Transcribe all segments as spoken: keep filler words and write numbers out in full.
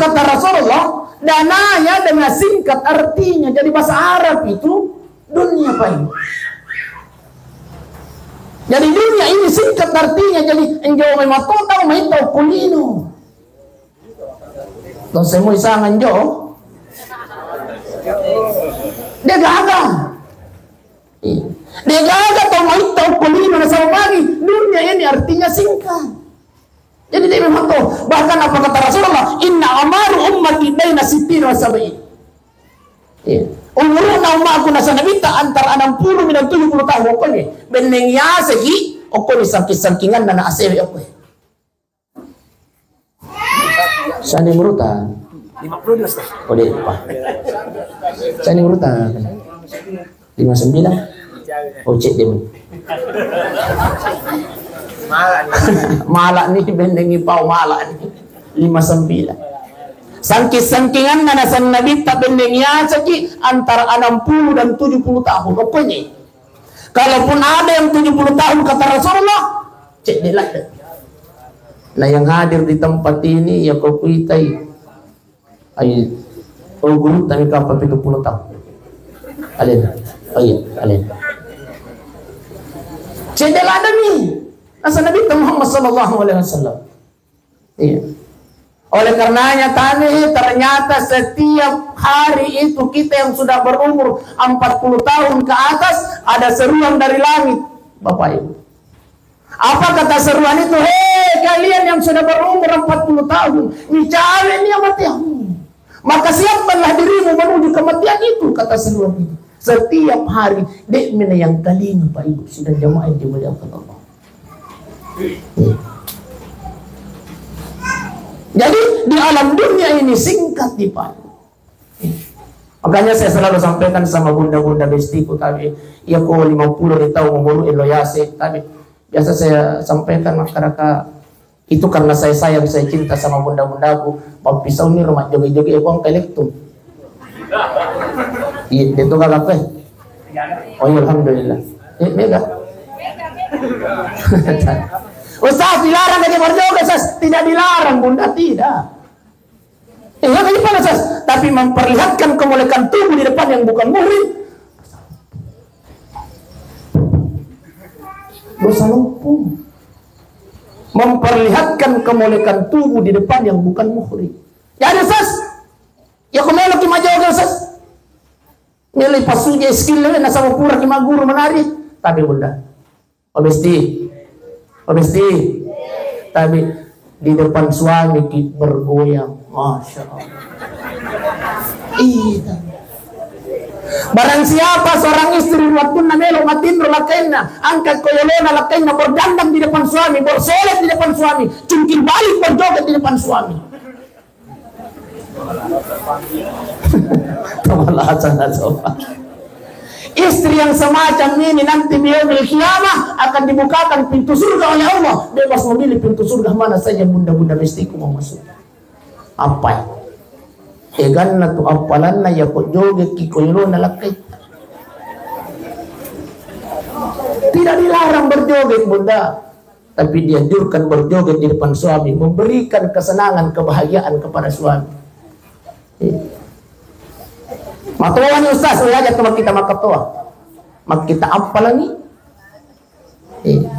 kata Rasulullah, danaya dengan singkat artinya. Jadi bahasa Arab itu dunia, Pak Ibu. Jadi dunia ini singkat artinya. Jadi enjo mai mato tau mai tau kulino. Tong semua isangan jo. Dia gagal. Iya. Dia gagal tau mai tau kulino nasaba magi dunia ini artinya singkat. Jadi dia memang tahu. Bahkan apa kata Rasulullah? Inna amaru ummati baina sittina wa sab'in. Iya. Umurna ummaku nasa Nabitta antara enam puluh dan tujuh puluh tahun. Okkoni benneng yasegi, okkoni sangking-sangkinganna na asewe okkoni. Sani muruta. Lima puluh dua setengah. Oh, deh, Pak. Sani muruta. Lima sembilan. Oh, cek deh. Malah nih. Malah nih, bennengi pau malah nih. Lima sembilan. Sangking-sangkinganna nasan Nabitta benneng yaseki antara enam puluh dan tujuh puluh tahun. Okkoni. Kalaupun ada yang tujuh puluh tahun kata Rasulullah, cek deh lah. Nah, yang hadir di tempat ini, ya kau kuitai. Ai, oh, guru tadi kapal tujuh puluh tahun. Alena. Oh iya, alena. Cek deh lah demi. Nasa Nabi Muhammad sallallahu alaihi wasallam. Iya. Oleh karenanya, tadi ternyata setiap hari itu kita yang sudah berumur empat puluh tahun ke atas, ada seruan dari langit, Bapak Ibu. Apa kata seruan itu? "Hei, kalian yang sudah berumur empat puluh tahun, nicawe nia matiamu. Maka siapkanlah dirimu menuju kematian itu," kata seruan itu. Setiap hari, dek mena yang kalinga, Pak Ibu, sidang jamaah yang dimuliakan Allah. Jadi, di alam dunia ini singkat, Pak. Makanya saya selalu sampaikan sama bunda-bunda bestiku, tapi ya ko lima puluh di tahun umur elo yase, tapi biasa saya sampaikan masyarakat itu karena saya sayang, saya cinta sama bunda-bundaku. Mau pisau nih rumah joge-joge, ya ko angka elektum. Iya, dia tuh kakak teh. Oh iya, alhamdulillah. Eh, mega. Ustaz, dilarang aja berjoget, Ustaz. Tidak dilarang, Bunda, tidak. Eh, yang ini pada, Ustaz. Tapi memperlihatkan kemolekan tubuh di depan yang bukan muhrim. Dosa lupung. Memperlihatkan kemolekan tubuh di depan yang bukan muhrim. Jadi, Ustaz, ya, aku melok ki majoget, Ustaz. Melo ipassuja skill we, nasaba pura ki magguru menari. Tapi bunda, obesti, obesti. Tapi di depan suami ki bergoyang, masya Allah. Iya. Barang siapa seorang istri ruwattunna melo matinro lakkainna, angkat koyolona lakkainna, berdandang di depan suami, bersolat di depan suami, cungkil balik berjoget di depan suami. Pemalasan coba. Istri yang semacam ini nanti di yaumil qiyamah akan dibukakan pintu surga oleh Allah. Bebas memilih pintu surga mana saja bunda-bunda bestiku mau masuk. Apa? Eganna tu appalanna ya ko joget ki koyolona lakkai. Tidak dilarang berjoget, bunda. Tapi dianjurkan berjoget di depan suami, memberikan kesenangan, kebahagiaan kepada suami. Iya. Matoa ni Ustaz, we aja teman kita makatoa. Mak kita apa lagi? Iya.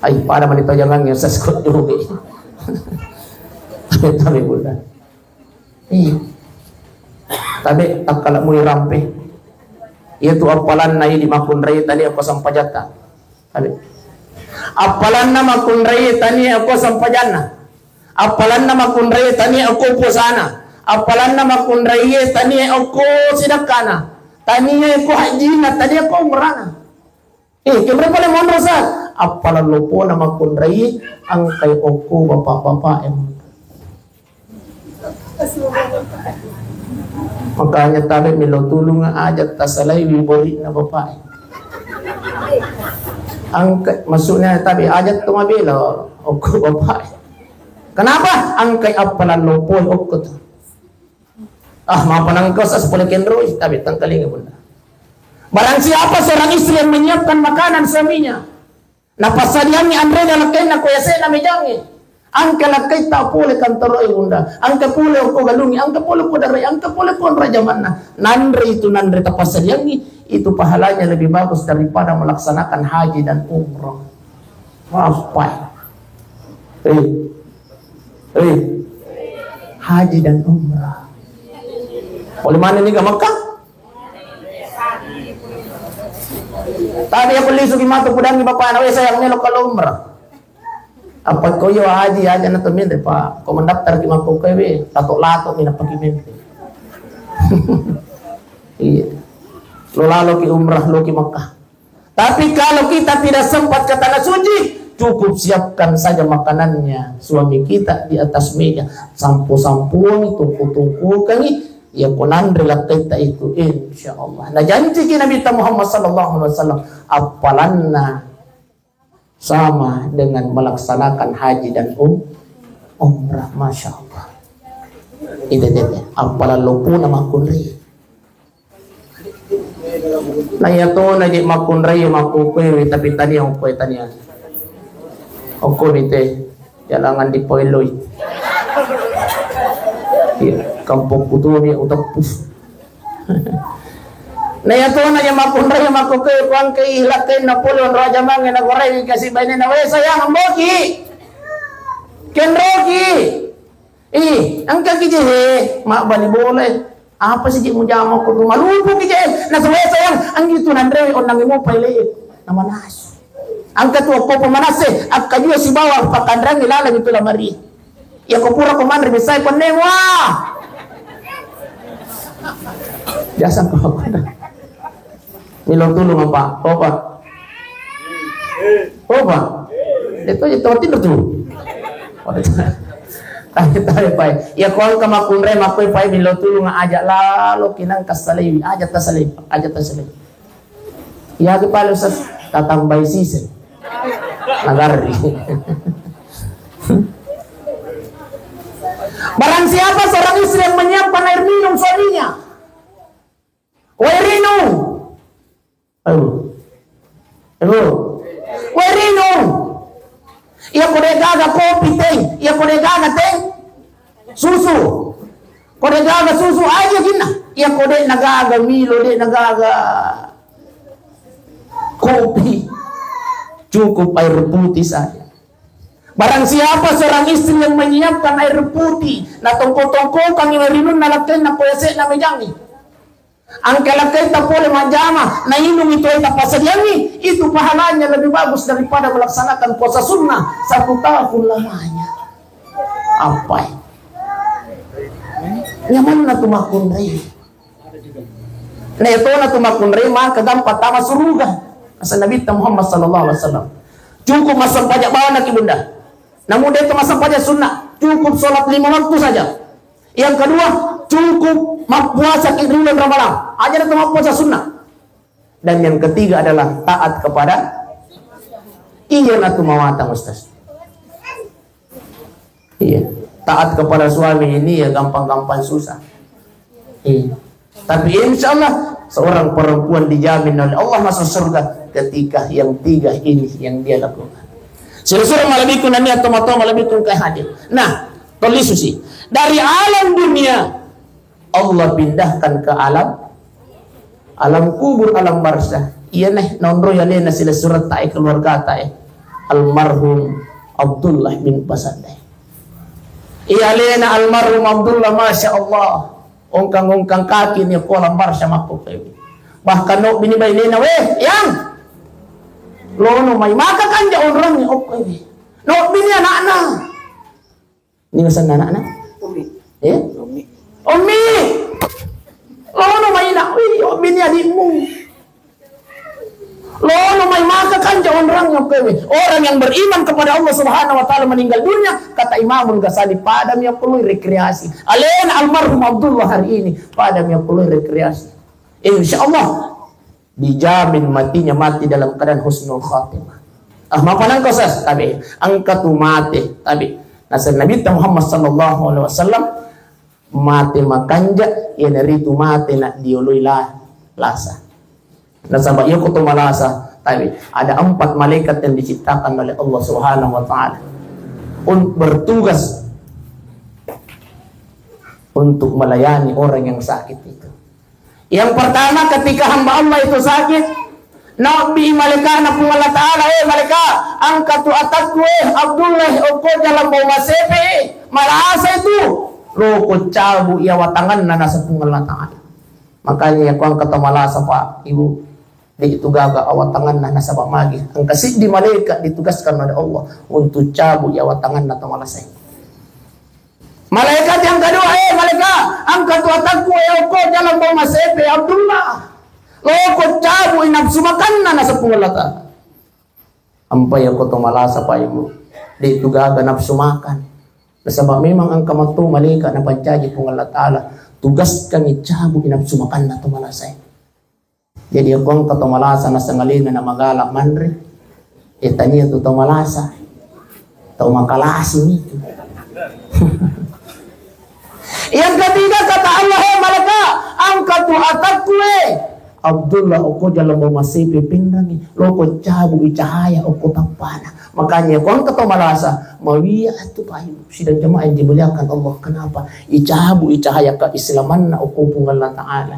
Ai, pada mani to jangan ya Ustaz kok joget. Tapi bunda. Iya. Tabe takkala mui rampe. Iya tu appalanna idi makkunrai tania ko sampajatta. Tabe. Appalanna makkunrai tania ko sampajanna. Appalanna makkunrai tania ko puasana. Appalanna makkunrai tania ko sidakkana. Tania ko hajjina, tania ko umrana. Eh, kemre pole monro sa. Appalang lopona makkunrai, angkai okko bapak-bapak yang. Makanya tabe melo tulung aja tasalai wibori'na bapak. Angkai, maksudnya tabe aja tu mabela okko bapak. Kenapa? Angkai appalang lopoi okko tu. Ah, mapanangka sas pole kenroi, tapi tangkalinga bunda. Barang siapa seorang istri yang menyiapkan makanan suaminya, napassadiangngi anrena lakkainna ko yase'na mejangnge, Engka lakkaitta pole kantoroe, Bunda. Engka pole okko galungnge, engka pole okko darae, engka pole okko onrong jamanna. Nanre itu, nanre tapassadiangngi, itu pahalanya lebih bagus daripada melaksanakan haji dan umrah. Apa? Eh. Eh. Haji dan umrah. Pole manenni ke Makkah? Tadi aku lisu ki matu pudangi bapana, "Weh, sayang, melo kalau umrah." Apa ko iyo haji aja na to mende, Pak. Ko mendaftar ki makko kowe, lato-lato mi napaki mende. Iya. Lo lalo ki umrah, lo ki Makkah. Tapi kalau kita tidak sempat ke tanah suci, cukup siapkan saja makanannya suami kita di atas meja. Sampo-sampoangi, tungku-tungkukangi, ya ko nanre lakkaitta itu, insya Allah. Nah, janji ki Nabi Muhammad sallallahu alaihi wasallam, appalanna sama dengan melaksanakan haji dan um-, umrah. Masya Allah. Itu dia, dia. Appalang lopona makkunrai. Nah, iya to na je makkunrai, makkukue, tapi tania, okko tania. Okko ni te, jalangan di poiloi. Iya, kampung kutu ni uteppus. Na iya to na je makkunrai, makkukue, kuangkei lakkainna pole onrong jamangnge, nagorai kasi bainena, "Weh, sayang, amboki. Kenroki." Ih, engka ki je he, mabbali bola. Apa sih je mujama ko tu malupu ki je. Na suwe sayang, anggi tu nanre onnang mo pale. Namanasu. Engka tu okko pemanasse, akka jua sibawa pakanrangi laleng itu lamari. Ya ko pura ko manre bisai penne, wah. Biasa ko. Milo tulung apa? Apa? Apa? Itu itu tinro tu. Tapi tapi pai. Ya ko engka makkunrai makkoi pai milo tulung aja lalo kinang kasalewi, aja tasalewi, aja tasalewi. Ya ke palu ses tatambai sisen. Nagari. Barang siapa seorang istri yang menyiapkan air minum suaminya, Wairinu. Ayo. Ayo. Wairinu. Iya ko de' gaga kopi teh. Iya ko de' gaga teh. Susu. Ko de' gaga susu aja gina. Iya ko de' nagaga Milo, de' nagaga kopi. Cukup air putih saja. Barang siapa seorang istri yang menyiapkan air putih, na tongko-tongkokangngi wairinunna lakkainna ko yase'na mejangngi. Engka lakkaitta pole majjama, nainung itu air tapassadiangngi, itu pahalanya lebih bagus daripada melaksanakan puasa sunnah satu tahun lamanya. Apa? Nyamanna tu makkunrai. Naetona tu makkunrai maka gampang tama suruga. Asal Nabi Muhammad sallallahu alaihi wasallam. Cukup massempajang bawanna ki bunda. Namun dia itu massempajang sunnah. Cukup sholat lima waktu saja. Yang kedua, cukup mappuasa ki ri uleng Ramalang. Aja itu mappuasa sunnah. Dan yang ketiga adalah taat kepada iya natu mawatang, Ustaz. Iya. Taat kepada suami ini ya gampang-gampang susah. Iya. Tapi insya Allah seorang perempuan dijamin oleh Allah masuk surga ketika yang tiga ini yang dia lakukan. Sura-sura malebbiku nani atau matoa malebbiku engka hadir. Nah, tolli susi. Dari alam dunia Allah pindahkan ke alam, alam kubur, alam barzah. Iya neh nonroi alena silessuretta e, keluargata e. Almarhum Abdullah bin Pasandai. Iya alena almarhum Abdullah, masya Allah. Ongkang-ongkang kaki ni ko alam barzah makko pewi. Bahkan no bini bainena, "Weh, yang lono mai maka kanja onrang ni okko ini." No bini anakna. Ini pesan anakna? Umi. Eh? Umi. Umi. Lono mai nak, wih, Umi ini adikmu. Lono mai maka kanja onrang nyokkewe. Orang yang beriman kepada Allah Subhanahu wa Ta'ala meninggal dunia, kata Imamul Ghazali, pada mi aku lui rekreasi. Alena almarhum Abdullah hari ini, pada mi aku lui rekreasi. Insya Allah. Dijamin matinya mati dalam keadaan husnul khatimah. Ah, mapanangko sas, tabe. Engka tu mate, tabe. Naseng Nabi Muhammad sallallahu alaihi wasallam mate makanja, iyanaritu mate na dioloi la-, lasa. Nasaba iya ko to malasa, tabe. Ada empat malaikat yang diciptakan oleh Allah Subhanahu wa Ta'ala. un-, bertugas untuk melayani orang yang sakit itu. Yang pertama, ketika hamba Allah itu sakit, naobbi malaikana Puang Allah Ta'ala, "Eh malaika, angka tu atakku, eh Abdullah, okko jalan bau masepe, malasa itu." Loko cabu i awa tanganna, naseng Puang Allah Ta'ala. Makanya ya, ko angka to malasa, Pak, Ibu, de' tu gaga awa tanganna nasaba magi. Angka siddi malaikat ditugaskan oleh Allah untuk cabu i awa tanganna to malasa. Malaikat yang kedua, "Eh malaika, angka tu atakku, eh okko jalan bau masepe Abdullah. Loko cabu i nafsu makanna," naseng Puang Allah Ta'ala. Ampai okko to malasa, Pak, Ibu, de' tu gaga nafsu makan. Nasaba memang angka matto malaikat napancaji Puang Allah Ta'ala, tugaskan i cabu i nafsu makanna to malasa. Jadi, okko engka to malasa naseng alena namagala manre, eh, tania tu to malasa, to makalasi itu. Yang ketiga, kata Allah, "Hei malaikat, angka tu atakku, eh Abdullah, okko jalan bau masepe, pinrangi, loko cabu i cahaya okko tappana." Makanya, ko engka to malasa, mawia tu, Pak, Ibu, sidang jemaah yang dimuliakan Allah. Kenapa? Icabu i cahaya keislamanna okko Puang Allah Ta'ala.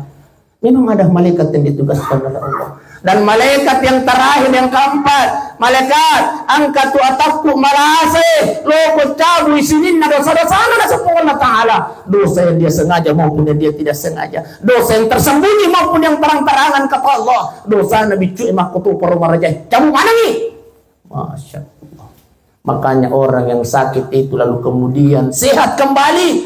Memang ada malaikat yang ditugaskan oleh Allah. Dan malaikat yang terakhir, yang keempat, malaikat, angka tu atakku, malasa, loko cabu i sininna dosa-dosana, naseng Puang Allah Ta'ala. Dosa yang dia sengaja maupun yang dia tidak sengaja. Dosa yang tersembunyi maupun yang terang-terangan, kata Allah. Dosana biccu e makkutu paro maraja. Cabu manengi. Masya Allah. Makanya orang yang sakit itu lalu kemudian sehat kembali,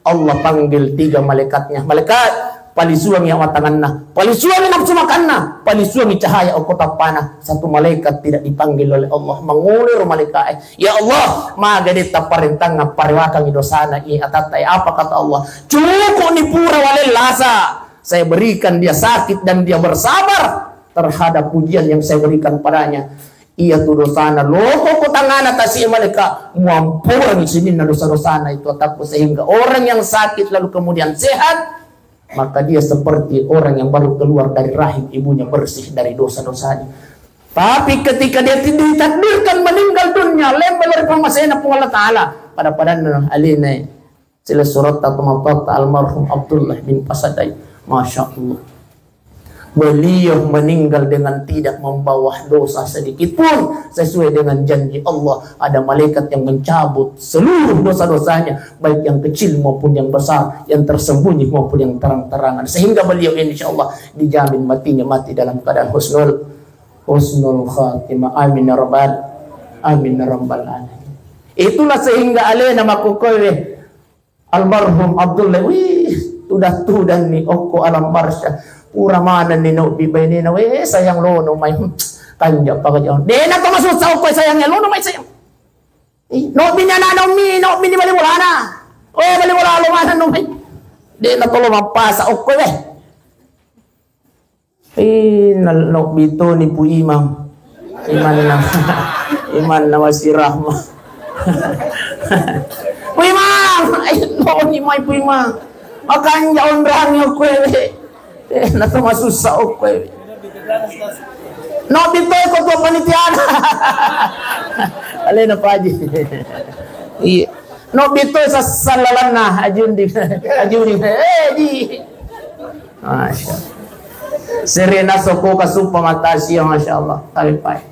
Allah panggil tiga malaikatnya. "Malaikat, palisuangi awa tanganna, palisuangi nafsu makanna, palisuangi cahaya okko tappana." Satu malaikat tidak dipanggil oleh Allah. Mangolero malaikat e, "Ya Allah, maga de' tapparentangna parewakangi dosana i atatta e." Apa kata Allah? "Cukup ni pura walellasa. Saya berikan dia sakit dan dia bersabar terhadap ujian yang saya berikan padanya." Iya tu dosana loko ko tangana tasi e, malaikat, muampurangi sininna dosa-dosana itu atakku, sehingga orang yang sakit lalu kemudian sehat, maka dia seperti orang yang baru keluar dari rahim ibunya, bersih dari dosa-dosanya. Tapi ketika dia ti-, ditakdirkan meninggal dunia, lembel ri pammasena Puang Allah Ta'ala, pada-padanna alena e. Silessuretta tomatoatta almarhum Abdullah bin Pasadai. Masya Allah. Beliau meninggal dengan tidak membawa dosa sedikit pun, sesuai dengan janji Allah. Ada malaikat yang mencabut seluruh dosa-dosanya, baik yang kecil maupun yang besar, yang tersembunyi maupun yang terang-terangan. Sehingga beliau, insya Allah, dijamin matinya mati dalam keadaan husnul, husnul khatimah. Amin ya rabbal, amin ya rabbal alamin. Itulah sehingga alena makkukkoe, almarhum Abdullah, wih, tudang-tudanni okko alam barzah. Pura manenni naobbi bainena, weh, sayang lono mai. Hmm, kanja pakaja. De' na to masussa okko sayang, lono mai sayang. Ih, naobbi ni anakna ummi, naobbi ni bali bolana. Oh, bali bola lo manenno mai. De' na to lo mappasa okko, weh. Eh, nal-, nobbi toni Pu Imang. Imanna, imanna Wasi Rahma. Pu Imang, eh, toni mai Pu Imang. Makanja onrangi okko ewe. Eh, na to masussa okko ewe. Nobbi toi ko tua panitiana. Alena Paji. Iya. Nobbi toi sassallalanna Aji Undi. Aji Undi. Eh, di. Masya Allah. Serena soko kasuppa matasia, Masya Allah. Tapi pai.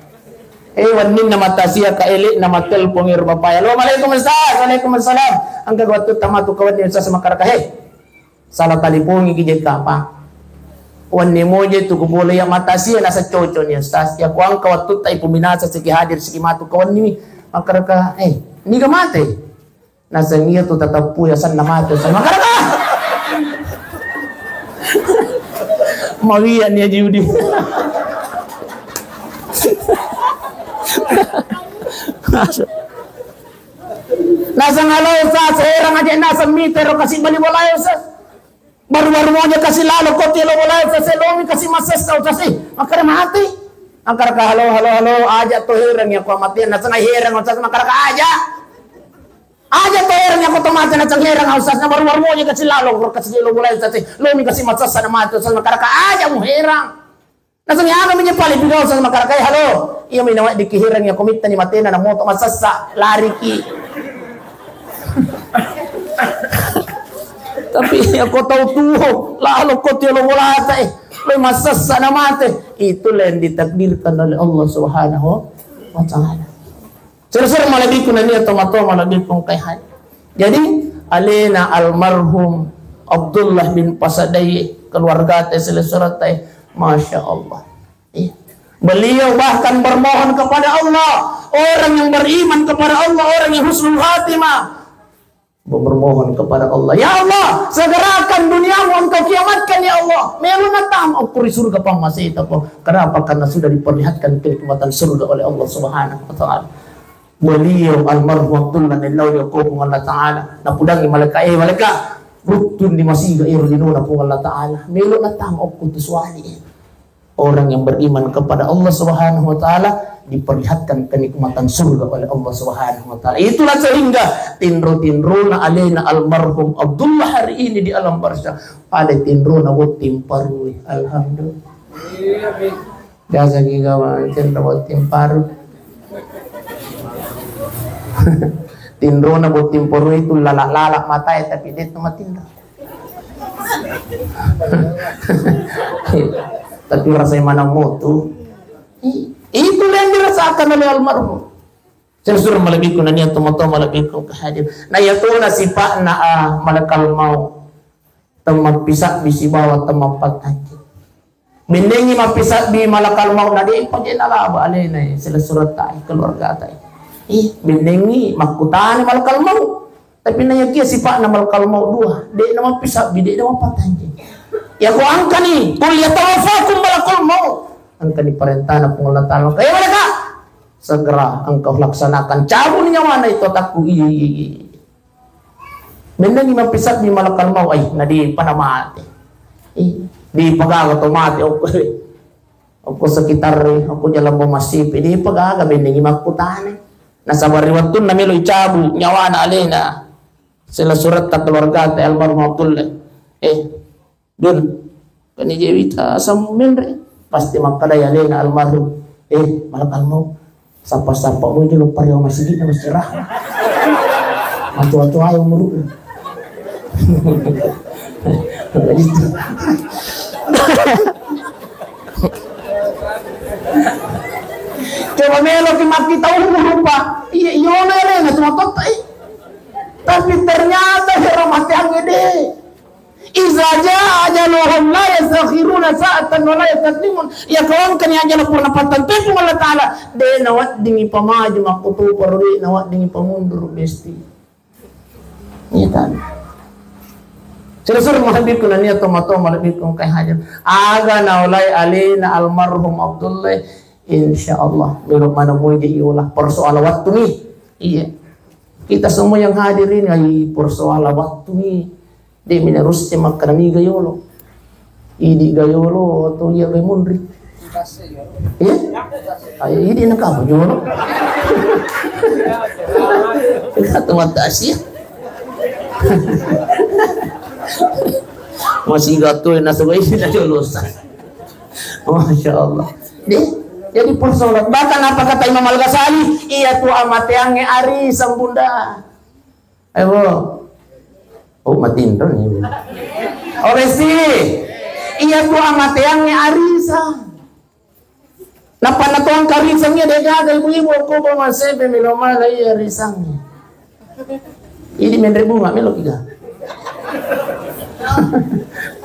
Eh, wenninna matasia ka ele' na matelpon ero bapae. Halo, Waalaikumsalam. Waalaikumsalam. Engka wattu tamatu kawan ni Ustaz Makaraka. Hei. Salah talipongi ki jekka apa? Wenni moje tu ku pole ya matasia nasa cocok ni Ustaz. Ya ku angka wattu ta ipu minasa siki hadir siki matu kawan ni. Makaraka, eh, niga mate? Naseng iya tu tateppu ya sanna mate, sanna makaraka. Mawian ya Judi. Naseng alo Ustaz, herang aja naseng mite ro kasi bali bola ya Ustaz. Baru-baru moja kasi lalo koti lo bola ya Ustaz, lomi kasi masessa Ustaz. Eh, makare mati. Makaraka halo, halo, halo, aja to herang ya ku mati. Naseng ai herang Ustaz, makaraka aja. Aja to herang ya ko to mate naseng herang Ustaz, na baru-baru moja kasi lalo, kasi lo bola Ustaz, lomi kasi masessa na mate Ustaz, makaraka aja mu herang. Naseng aga mi je pale piga Ustaz, makaraka halo. Iya mi nawa diki herang ya ko mittani matena na moto masessa, lariki. Tapi ya ko tau tuo, lalo ko tiolo bolata, eh, le masessa na mate. Itulah yang ditakdirkan oleh Allah Subhanahu wa Ta'ala. Sira-sira malebbiku nania tomatoa malebbiku engkai haji. Jadi, alena almarhum Abdullah bin Pasadai, keluargata, silessuretta, Masya Allah. Iya. Beliau bahkan bermohon kepada Allah. Orang yang beriman kepada Allah, orang yang husnul khatimah, bermohon kepada Allah, "Ya Allah, segerakan duniamu engkau kiamatkan, ya Allah. Melo natama okko ri surga pammaseta ko." Kenapa? Karena sudah diperlihatkan kenikmatan surga oleh Allah Subhanahu wa Ta'ala. Beliau almarhum Abdullah nellau ri okko Puang Allah Ta'ala. Napudangi malaikat, "Eh, malaikat, ruttun di masiga ero linona Puang Allah Ta'ala. Melo natama okko tu suali." Orang yang beriman kepada Allah Subhanahu wa Ta'ala diperlihatkan kenikmatan surga oleh Allah Subhanahu wa Ta'ala. Itulah sehingga tinro-tinrona alena almarhum Abdullah hari ini di alam barzah pada tinrona botting parui. Alhamdulillah. Biasa giga tinro botting paru. Tinrona botting parui itu lalak-lalak matae, tapi dia itu matinro. Tapi rasai maneng motu. I-, itulah yang dirasakan oleh almarhum. Saya suruh malebbiku nania tomatoa malebbiku engka hadir. Nah, iya tona sipa'na, ah, malakal maut. Temmappisabbi sibawa temmappatanjeng. Bennengngi mappisabbi malakal maut na de'pa je nalaba alena, eh, silessuretta, eh, keluargata, eh. Ih, bennengngi makkutana malakal maut. Tapi nayakia sipa'na malakal maut dua, de'na mappisabbi, de'na mappatanjeng. Ya ko angkani, qul yatawaffakum malakul maut. Angkani parentana Puang Allah Ta'ala, "Kaya malaikat, segera engkau laksanakan, cabut nyawana itu takku." Iya, iya, iya. Mennangi mappisabbi malakal maut, ai, na de'pa na mate. Ih, de'pa gaga to mate, okko, okko sekitar, okko jalan Bomassipi, de'pa gaga, bennengngi makkutana. Nasaba ri wettunna melo icabu nyawana alena, silessuretta keluargata almarhum Abdullah. Eh, Dun, kani je wita sammu menre. Pasti makkedai alena almarhum, "Eh, malakal maut, sappa-sappa mu jolo parewa masigi'na Masjid Rahmah. Matua-tua ayo umuruna." Coba melo ki makkita umur, Pak. Iya, iyona alena cuma totta, eh. Tapi ternyata hero mateangnge de. Iza jaa ajaluhum la yastakhiruna sa'atan wa la yastaqdimun. Iya ko engkani ajala purana pattantoi Puang Allah Ta'ala, de naweddingngi pamaju makkutoparo, de naweddingngi pamundur besti. Iya kan? Sura-sura malebbiku nania tomatoa malebbiku engkai hadir. Aga naolai alena almarhum Abdullah, insya Allah melo maneng moi je iola persoalan wettu ni. Iya. Kita semua yang hadir ini, ai, persoalan wettu ni. De' mi narus makkeda niga yolo. Idi ga yolo atau iya ga munri. Iya? Ayo, idi na kamu yolo. Kata mata Asia. Masih gato na sebaik na yolo. Masya Allah. De', jadi persoalan. Bahkan apa kata Imam Al-Ghazali? Iya tu amateangnge arisang, Bunda. Ayo, Bu. Oh, matinro ni. Oh, besi. Iya tu amateangnge arisang. Nappa natongka arisang iya de' gaga ibu-ibu ko ba masebe melo mala iya arisangnge. Idi menre bunga melo kiga.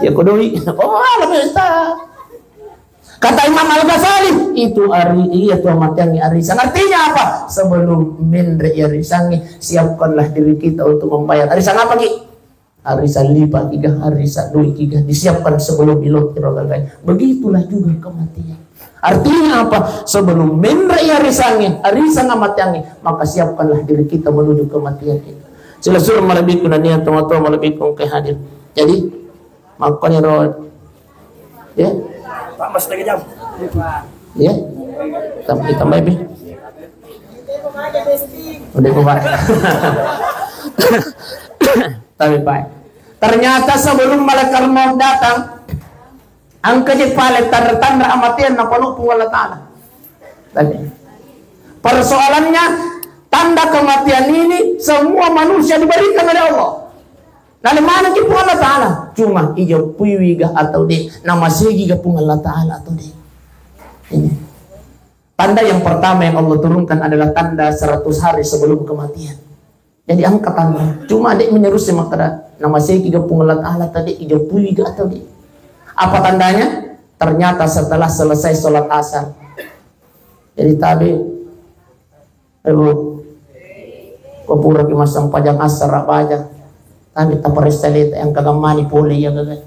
Ya kodoi. Oh, ala mesta. Kata Imam Al-Ghazali, itu ari, iya tu amateangnge arisang. Artinya apa? Sebelum menre iya arisangnge, siapkanlah diri kita untuk membayar. Arisang apa ki? Arisang lipa kiga, arisang doi kiga. Disiapkan sebelum ilot kiro gagai. Begitulah juga kematian. Artinya apa? Sebelum menre iya arisangnge, arisang amateangnge, maka siapkanlah diri kita menuju kematian itu. Sila suruh malebbiku nania tomatoa malebbiku engkai hadir. Jadi, makkoniro. Ya. Tambah setengah jam. Ya. Tambah, tambah lebih. Udah, Pak. Tapi, Pak. Ternyata sebelum malaikat maut datang, engka je pale tanda-tanda amatean napaloppo Allah Ta'ala. Tapi persoalannya, tanda kematian ini semua manusia diberikan oleh Allah. Nalemanengki Puang Allah Ta'ala, cuma ijeppuiwi ga atau de', namaseigi ga Puang Allah Ta'ala atau de'. Ini. Tanda yang pertama yang Allah turunkan adalah tanda seratus hari sebelum kematian. Jadi angka tanda. Cuma de' menyerus makkeda, namaseigi ga Puang Allah Ta'ala atau de', ijeppuiwi ga atau de'. Apa tandanya? Ternyata setelah selesai sholat asar. Jadi tabe, Ibu, ko puraki massempajang asar, baja. Tabe taparessa aleta, yang kagammani pole iya gaga.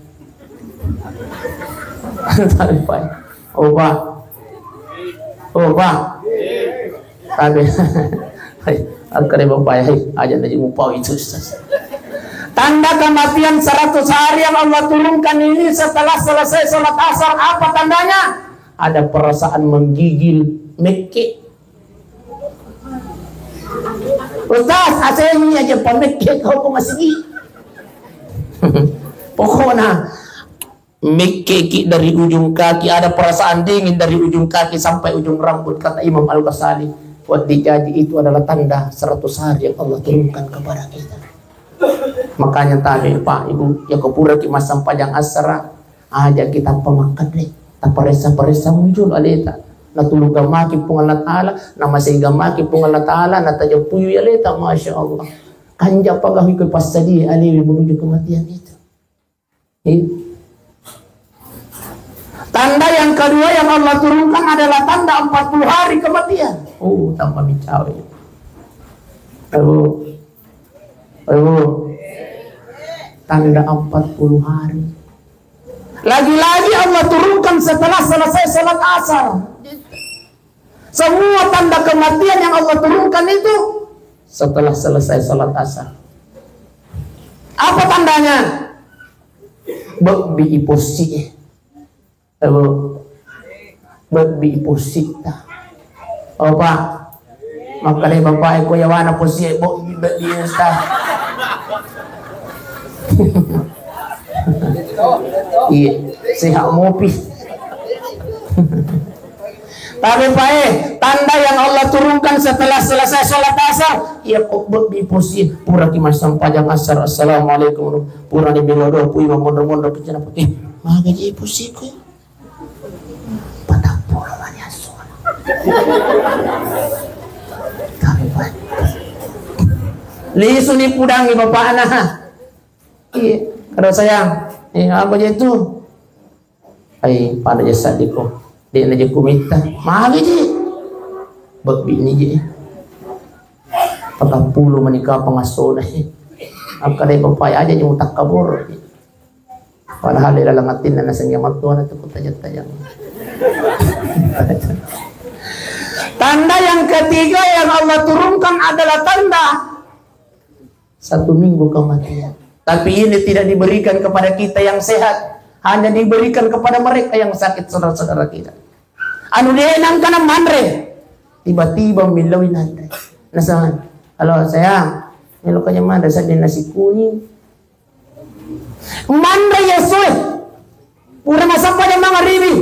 Tabe, Pak. Oh, Pak. Oh, Pak. Tabe. Hai, angka deh Bapak ya, hai, aja lagi mupau itu, Ustaz. Tanda kematian seratus hari yang Allah turunkan ini setelah selesai sholat asar, apa tandanya? Ada perasaan menggigil, mekke. Ustaz, asemi aja pamekke kau ko masigi. Pokoknya, mekkeki dari ujung kaki, ada perasaan dingin dari ujung kaki sampai ujung rambut, kata Imam Al-Ghazali. Wedding jaji itu adalah tanda seratus hari yang Allah turunkan kepada kita. Makanya tabe, Pak, Ibu, ya ko puraki massempajang asar, aja kita pamakkede, taparessa-paressa muncul aleta. Natulung gamaki Puang Allah Ta'ala, namasei gamaki Puang Allah Ta'ala, natajeppui aleta, Masya Allah. Kanja pagawi ko passadie alewi menuju kematian itu. Iya. Tanda yang kedua yang Allah turunkan adalah tanda empat puluh hari kematian. Oh, tambah mencawe. Aduh. Aduh. Tanda empat puluh hari. Lagi-lagi Allah turunkan setelah selesai salat asar. Semua tanda kematian yang Allah turunkan itu setelah selesai salat asar. Apa tandanya? Bebbi iposi. Aduh. Bebbi iposi ta. Oh, Pak. Makanya Bapak eko yawana posi, bebbi, bebbi ta. Iya, sehat mopi. Tapi Pak, eh, tanda yang Allah turunkan setelah selesai salat asar, iya ko bebbi posi, puraki massempajang asar, assalamualaikum, purani melodo, pui mamondo-mondo kecana putih, magaji posiku. Patappulo mani assona. Tapi Pak, lisuni pudangi bapakna. Iya, karo sayang. Eh, apa je itu? Ai, pada jasa diko. Dek na jeku mita. Magi ji. Bebbi ni ji. Patappulo menikah pengasona. Akka dek bapak aja je mutak kabur. Padahal di dalam hati na naseng yang mattuana tu kutajang-tajang. Tanda yang ketiga yang Allah turunkan adalah tanda satu minggu kematian. Tapi ini tidak diberikan kepada kita yang sehat, hanya diberikan kepada mereka yang sakit, saudara-saudara kita. Anu de nangkana manre, tiba-tiba millaui nanre. Nasaba, halo sayang, melo kaja manre, sadde nasi kuning. Manre Yesue. Pura massempajang mangaribi.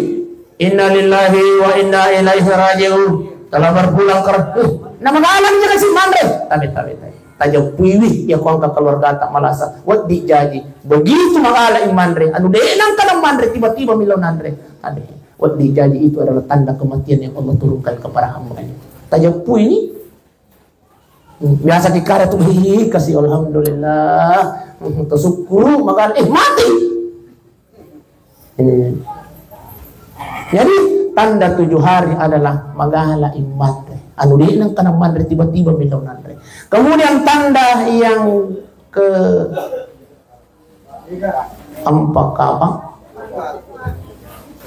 Innalillahi wa inna ilaihi raji'un. Telah berpulang ke, eh, nama galang jaga si manre. Tabe, tabe, tabe. Tajeppuiwi, ya ko engka keluarga tak malasa. Wedding jaji. Begitu magala i manre. Anu de nangkana manre, tiba-tiba millau nanre. Tabe. Wedding jaji itu adalah tanda kematian yang Allah turunkan kepada hamba-Nya. Tajeppui ini. Biasa kikara tu, "Hi, kasi alhamdulillah." Tersyukur, maka, eh, mati. Ini. Jadi, tanda tujuh hari adalah magala i manre. Anu de nangkana manre, tiba-tiba millau nanre. Kemudian tanda yang ke Empat kapang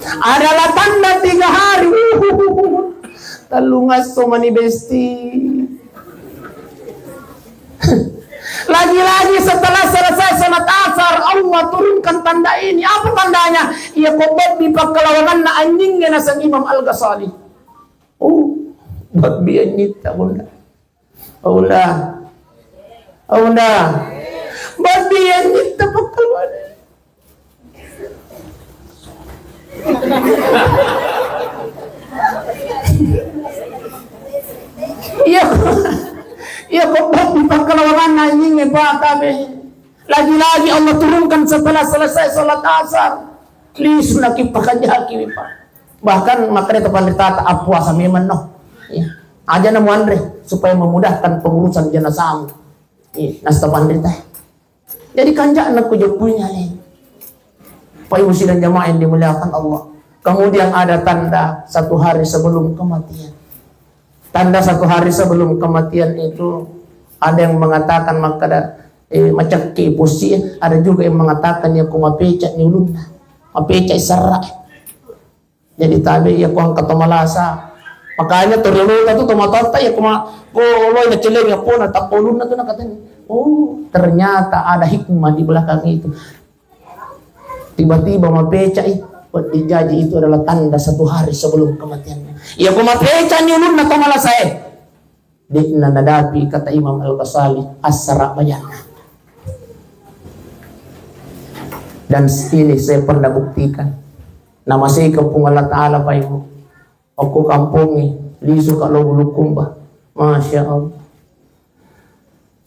adalah tanda tiga hari. Uhuhuhu. Tellung esso mani besti. Lagi-lagi setelah selesai salat asar, Allah turunkan tanda ini. Apa tandanya? Iya ko bebbi pakkalawanganna anjingnge, naseng Imam Al-Ghazali. Oh, bebbi anjitta, Bunda. Aula. Aula. Bagi yang kita pakai. Iya. Iya, kok bagi pakai lawan anjing, Pak, tapi lagi-lagi lagi Allah turunkan setelah selesai sholat asar. Lisu naki pakajaki, Pak. Bahkan makanya tu panritata, "Appuasa memang no." Ya. Aja na muanre supaya memudahkan pengurusan jenazahmu. Iya, nasta panrita. Jadi kanja'na ku jeppunya ni. Pak Ibu sidang jamaah yang dimuliakan Allah. Kemudian ada tanda satu hari sebelum kematian. Tanda satu hari sebelum kematian itu ada yang mengatakan makkada, eh, macakki pusi, ada juga yang mengatakan ya ku mapeca ni ulunna. Mapeca serra. Jadi tabe iya ku engka to malasa. Makanya to riolota tu to matotta iya ku ma-, ko loi nacellengi appona tappa ulunna tu nakatani. Oh, ternyata ada hikmah di belakang itu. Tiba-tiba mapecai, wedding jaji itu adalah tanda satu hari sebelum kematiannya. Iya ku mapeca ni ulunna to malasa e. De'na nadapi, kata Imam Al-Ghazali, assara bajanna. Dan ini saya pernah buktikan. Namasei ke Puang Allah Ta'ala, Pak Ibu. Okko kampongnge, lisu ka lo Bulukumba. Masya Allah.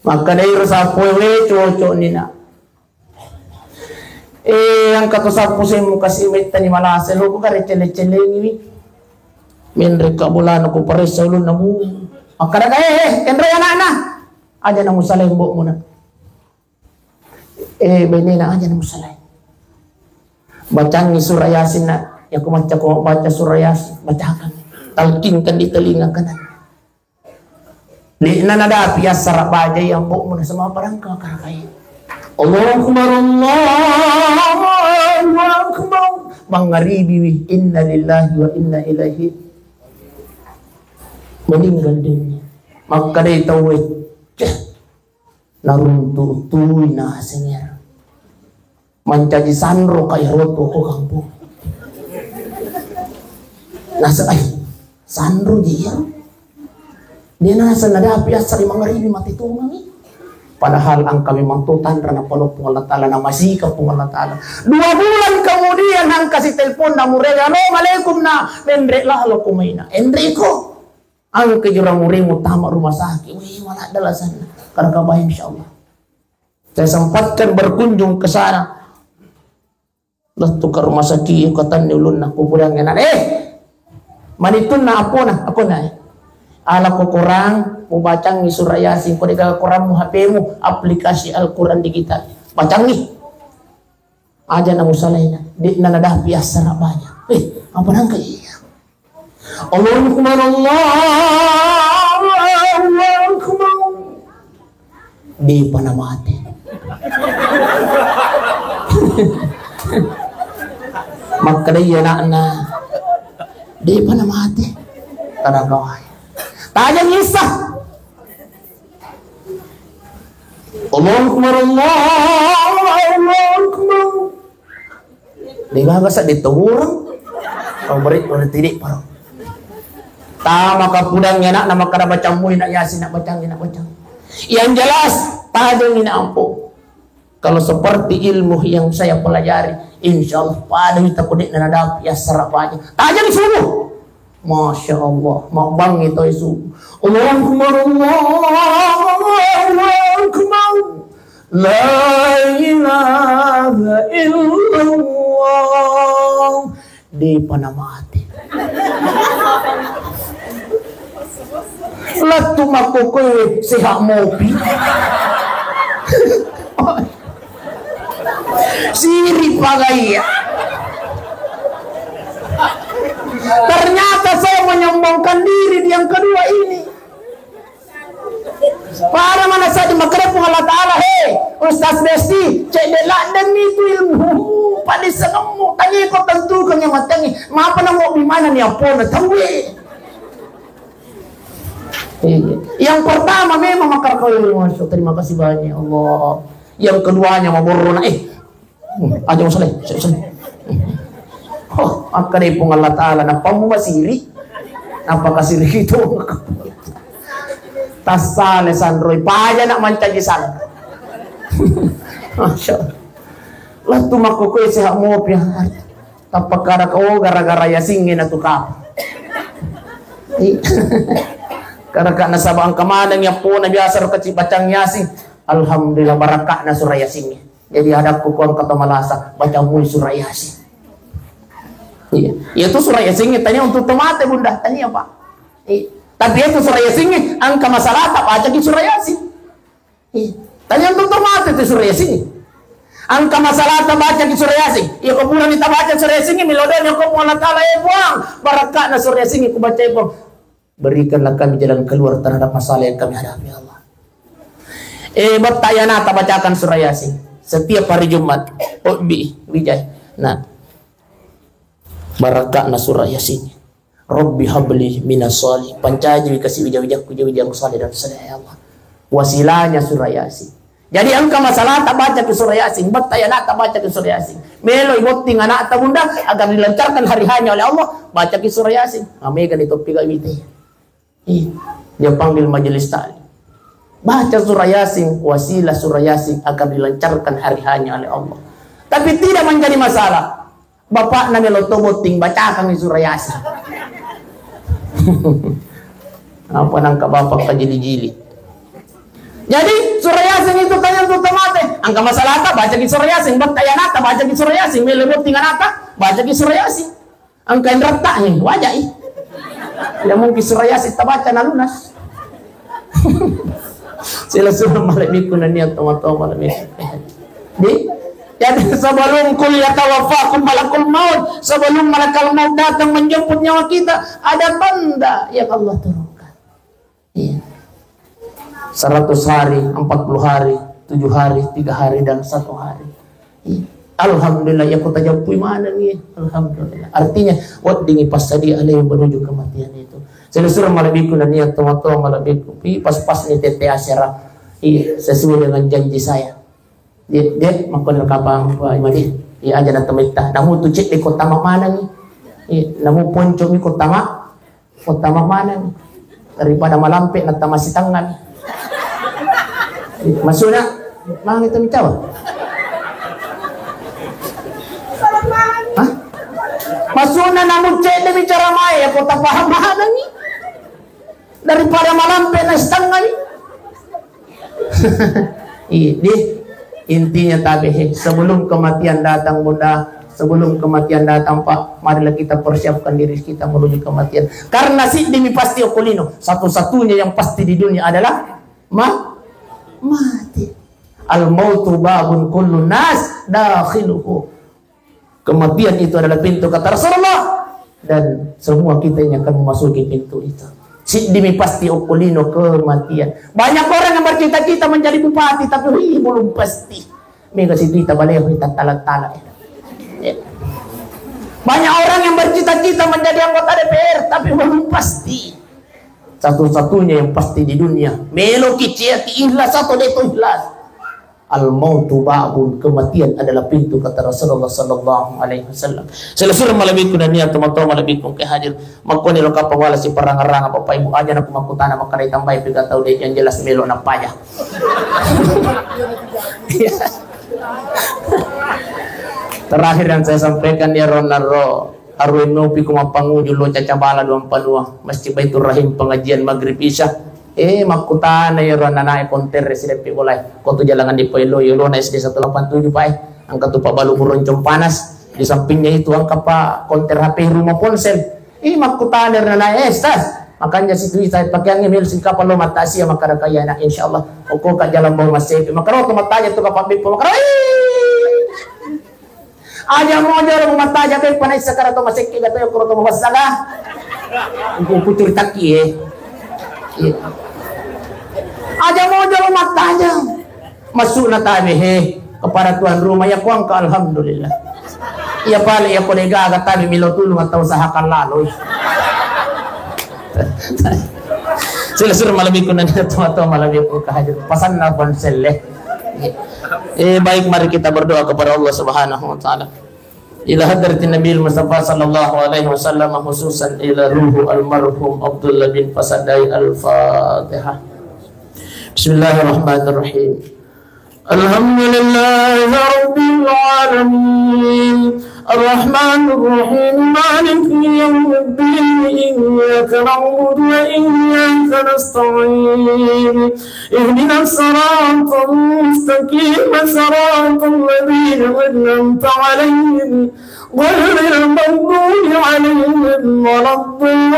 Maka dari rasa poe we cocok ni nak. Eh, engka to sappo semmu kasi metta ni malasa, lo ku kare celle-cellengi wi. Menre ka bolana ku paressa ulunna bu. Makkada ka, "Eh, eh, enre anakna. Aja na musalai mbokmu na." Eh, benena aja na musalai. Bacangi surah Yasin na. Ya ku macca ko baca surah Yasin, bacakan. Talkinkan di telinga kanan. De'na nadapi assara bajai ambo'mu nasaba parangka karakai. Allahu Akbar, Allahu Akbar. Mangaribi wi, inna lillahi wa inna ilaihi. Meninggal dunia. Makkadai tauwe, ceh, naruntu tui naseng ero. Mancaji sanro ka iyaro tu ko kampung. Nasa, ai, sanro ji iyaro. Dia nasa nadapi assari mangaribi mate tongengi. Padahal engka memang to tanra napaloppung Allah Ta'ala, namasika Puang Allah Ta'ala. Dua bulan kemudian engka si telepon na murega, "Assalamualaikum na, menre lalo ko maina." Enre ko. Engka jura muremu tama rumah sakit. Wih, mana ada alasanna. Karena kabar insyaallah. Saya sempatkan berkunjung ke sana. Lettu ke rumah sakit, katanni ulunna, kuburangnge na. Eh, manitunna apona, apona. Ala ko Quran, mubacangi surah Yasin, ko dega Quranmu, H P-mu, aplikasi Al-Quran digital. Bacangi. Aja na musalaina, de'na nadapi assara baja. Eh, apa nangka iya? Allahu Akbar, Allahu Akbar. Depa na mate. Makkadai anakna, depa na mate. Kada kawai. Tajang Isa. Allahu Akbar, Allahu Akbar. Degaga sa de tawurang. Kau beri, beri tidak, paro. Tama kapudang anak, nama kada baca mui, nak Yasin, nak bacang, nak bacang. Yang jelas, tajang ini ampo. Kalau seperti ilmu yang saya pelajari, insya Allah pada kita kudik nadapi ya serap aja. Tajang subuh. Masya Allah, mabbangi to isu. Allahu Akbar, Allahu Akbar. La ilaha illallah. Depa na mate. Lettu makkokkoe seha mopi. Siri pagaia. Ternyata saya menyombongkan diri di yang kedua ini. Pada mana saja makkeda Puang Allah Ta'ala, "He, Ustaz Desti, cedde laddenni tu ilmu, pada sengemmu, tanya kau tentu kau yang matengi, mapa namo di mana ni apa na tahu eh." Iya. Yang pertama memang makar kau ilmu, terima kasih banyak Allah. Yang keduanya maborona, eh, Hmm, aja usah deh, usah, usah. Oh, akka deh Puang Allah Ta'ala, nappa mu masiri. Nappa kasiri itu. Tassale sanroi, paja nak mancaji sanro. Masya Allah. Lettu makkokkoe seha mopi. Tappa kada kau gara-gara Yasingnge na tu kapa. Kada ka nasaba engka maneng ya pona biasa ro kecil bacang Yasin. Alhamdulillah barakakna surah Yasingnge. Jadi hadapku ko engka to malasa, baca mui surah Yasin. Iya. Iya tu surah Yasin tania untuk to mate, Bunda, tania, Pak. Iya. Tapi itu surah Yasin, engka masalah tak baca ki surah Yasin. Iya. Tania untuk to mate tu surah Yasin. Engka masalah tak baca ki surah Yasin. Iya, ko purani tak baca surah Yasin, melo doa ko Allah Taala, eh, Puang, barakatna surah Yasin ku baca, eh, Puang. Berikanlah kami jalan keluar terhadap masalah yang kami hadapi, ya Allah. Eh, betta yana tabacakan surah Yasin setiap hari Jumat. Oh, bi, wijai. Nah, barakatna surah Yasin. Rabbi habli minas shalih. Pancaji kasi wija-wijakku, wija-wija yang saleh dan saleh, ya Allah. Wasilahnya surah Yasin. Jadi engka masalah tak baca ke surah Yasin, betta yana tak baca ke surah Yasin. Melo ibotting anak ta, Bunda, agar dilancarkan hari hanya oleh Allah, baca ke surah Yasin. Nah, mega ni topi gak wite. Ih, dia panggil majelis taklim. Baca surah Yasin, wasilah surah Yasin agar dilancarkan hari hanya oleh Allah. Tapi tidak menjadi masalah. Bapakna melo to botting, bacakan surah Yasin. Apa nangka bapak kajili-jili. Jadi, surah Yasin itu tanya untuk mate. Engka masalah tak baca ki surah Yasin, betta yana tak baca ki surah Yasin, melo botting anak ta, baca ki surah Yasin. Engka enretta ni, wajai. Ya mungkin surah Yasin tabaca na lunas. Sila surah malebbiku nania tomatoa malebbiku. Di, jadi sebelum kul yatawaffakum malakul maut, sebelum malakal maut datang menjemput nyawa kita, ada tanda yang Allah turunkan. Iya. Seratus hari, empat puluh hari, tujuh hari, tiga hari, dan satu hari. Iya. Alhamdulillah, ya kota jampui mana nih? Alhamdulillah. Artinya, weddingi passadi alaihi menuju kematian itu. Selesai malebbiku dan niat tomatoa malebbiku. Pi pas-pas nih tete asyara. Iya, sesuai dengan janji saya. Dia, dia makkoni kapang, wah, madi. Iya aja na tamitta. Namu tu cek di kota mana nih? Iya, namu ponco mi kota ma. Kota ma mana nih? Daripada malampe na tama sitengah nih. Masuna, mang itu micawa. Hah? Masuna namu cek di bicara mai, ya kota paham mana nih? Daripada malampe na sitengah nih. Iya, deh. Intinya tabe, he, sebelum kematian datang, Bunda, sebelum kematian datang, Pak, marilah kita persiapkan diri kita menuju kematian. Karena siddimi pasti okko lino, satu-satunya yang pasti di dunia adalah ma-, mati. Al mautu babun kullu nas dakhiluhu. Kematian itu adalah pintu, kata Rasulullah, dan semua kita ini akan memasuki pintu itu. Siddimi pasti okko lino kematian. Banyak orang yang bercita-cita menjadi bupati, tapi wih, belum pasti. Mega si kita baleho kita tala-tala. Ya. Banyak orang yang bercita-cita menjadi anggota D P R, tapi belum pasti. Satu-satunya yang pasti di dunia, melo ki ciaki ikhlas atau deto ikhlas. Al mautu babun, kematian adalah pintu, kata Rasulullah sallallahu alaihi wasallam. Selesai malebbiku dan niat tomatoa malebbiku ke hadir. Makkoni lo kapang wala si parang-rang, Bapak Ibu, aja na ku makkutana makkeda tambai pega tau de, yang jelas melo napaja. Terakhir yang saya sampaikan, ya ro naro. Arue mopi ko mappanguju lo caca bala dua mpanua, Masjid Baitur Rahim, pengajian maghrib isya. Eh, makkutana iyaro ananae konter sideppe bolae. Ko tu jalangan di Poelo, yolona S D satu delapan tujuh, Pak, eh. Engka tu Pak Balu Buroncong Panas. Di sampingnya itu engka Pak konter H P rumah ponsel. Ih, makkutana iyaro ananae, eh, Stas. Makanya situ saya pakaiannya mil singkapa lo mata sia makkada kaya nak, insyaallah. Oko ka jalan bau masih. Makkada to mataja tu Pak Bippo, makkada, "Ih." Aja mo jolo mataja, be, panaissa kara to masekke ga to, koro to mawassaga. Ku, ku curitaki, eh. Iya. Aja mo jolo mataja. Masuk na tabe, he, kepada tuan rumah, ya kuangka, alhamdulillah. Iya pale, ya kode gaga tabe milo tulung atau usahakan lalu. Sila suruh malebbiku nanti atau, atau malebbiku ke hadir. Pasanna ponsel, eh. Eh, baik, mari kita berdoa kepada Allah Subhanahu wa Ta'ala. Ila hadratin Nabi Mustafa sallallahu alaihi wasallam, khususan ila ruhu almarhum Abdullah bin Pasadai. Al-Fatihah. Bismillahirrahmanirrahim. Alhamdulillahi rabbil alamin. الرحمن الرحيم. مالك يوم الدين. إياك نعبد وإياك نستعين. اهدنا الصراط المستقيم. صراط الذين أنعمت عليهم غير المغضوب عليهم ولا الضالين.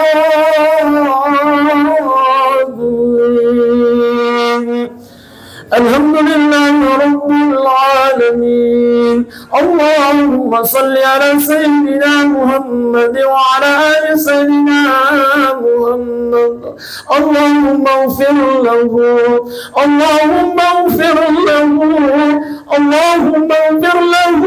الحمد لله رب العالمين. اللهم صل على سيدنا محمد وعلى آل سيدنا محمد. اللهم اغفر له. اللهم اغفر له. اللهم اغفر له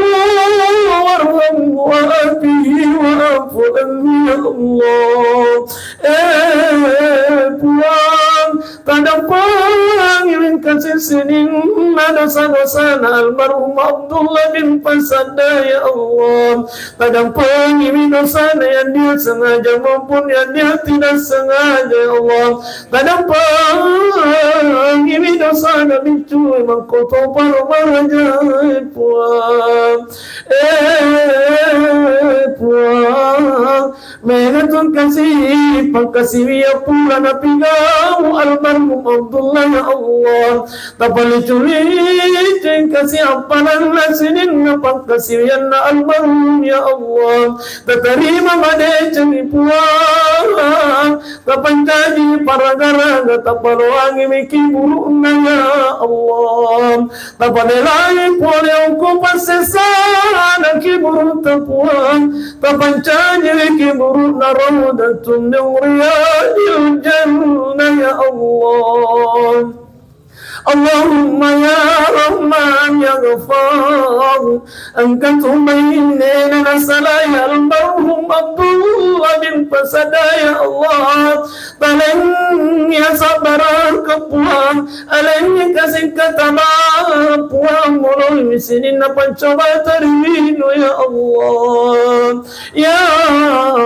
وارحمه وعافه واعف عنه يا الله. Eh, Puang, tadampengi wengkasi sininna dosa-dosana almarhum Abdullah bin Pasadda, ya Allah. Tadampengi dosana yang dia sengaja maupun yang dia tidak sengaja, ya Allah. Tadampengi dosana biccu mangkoto paro maraja, Puang. Eh, Puang. Mega tu kasi, pangkasiwi pura napigau almarhum Abdullah, ya Allah. Tapalucu-lucu kasi appalanna sininna pangkasiwianna almarhum, ya Allah. Tatarima madecengi Puang. Tapancaji paraga-raga, tapaloangi miki burukna, ya Allah. Tapabelai pole okko passessana kiburutta Puang, tapancaji kiburuna raudatun min riyadil jannah, ya Allah. Allahumma ya Rahman ya Ghaffar, engka tu bainena nasalai almarhum Abdullah bin Pasadda, ya Allah. Paling ya sabar ke Puang, Alaihi kasih kata Puang, mulai sininna pancoba tariwino, ya Allah. Ya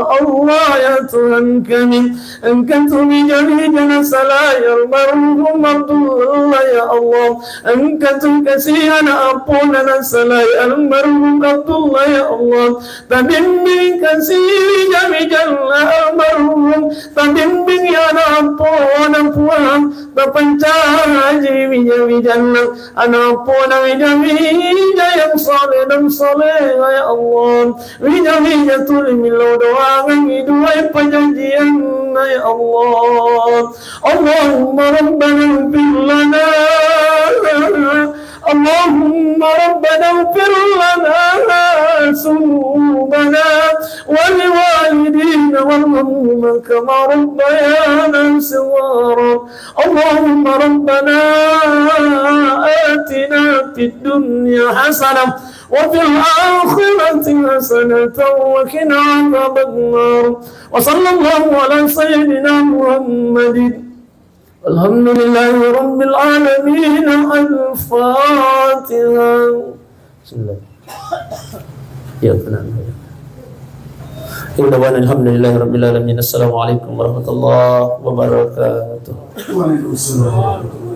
Allah, ya Tuhan kami, engka tu bija-bija nasalai almarhum Abdullah, ya Allah. Engka tu kasi ana appona nasalai almarhum Abdullah, ya Allah. Tabimbing kasi bija-bijanna almarhum, tabimbing ya ana appona Puang. Tapancaji wija-wijanna ana appona wija-wija yang saleh dan salehah, ya Allah. Wija-wija tuli millau doangan iduai pajanjianna, ya Allah. Allahumma rabbana ighfir lana. Allahumma rabbana ighfir lana dzunubana wa liwalidina warhamhuma kama rabbayana shighara. اللهم ربنا آتنا في الدنيا حسنة وفي الآخرة حسنة وقنا عذاب النار. وصلى الله على سيدنا محمد. الحمد لله رب العالمين. الفاتحة. Bismillah. Ya, tenang. Inna wa alhamdulillahi rabbil alamin. Assalamualaikum warahmatullahi wabarakatuh. Waalaikumsalam warahmatullahi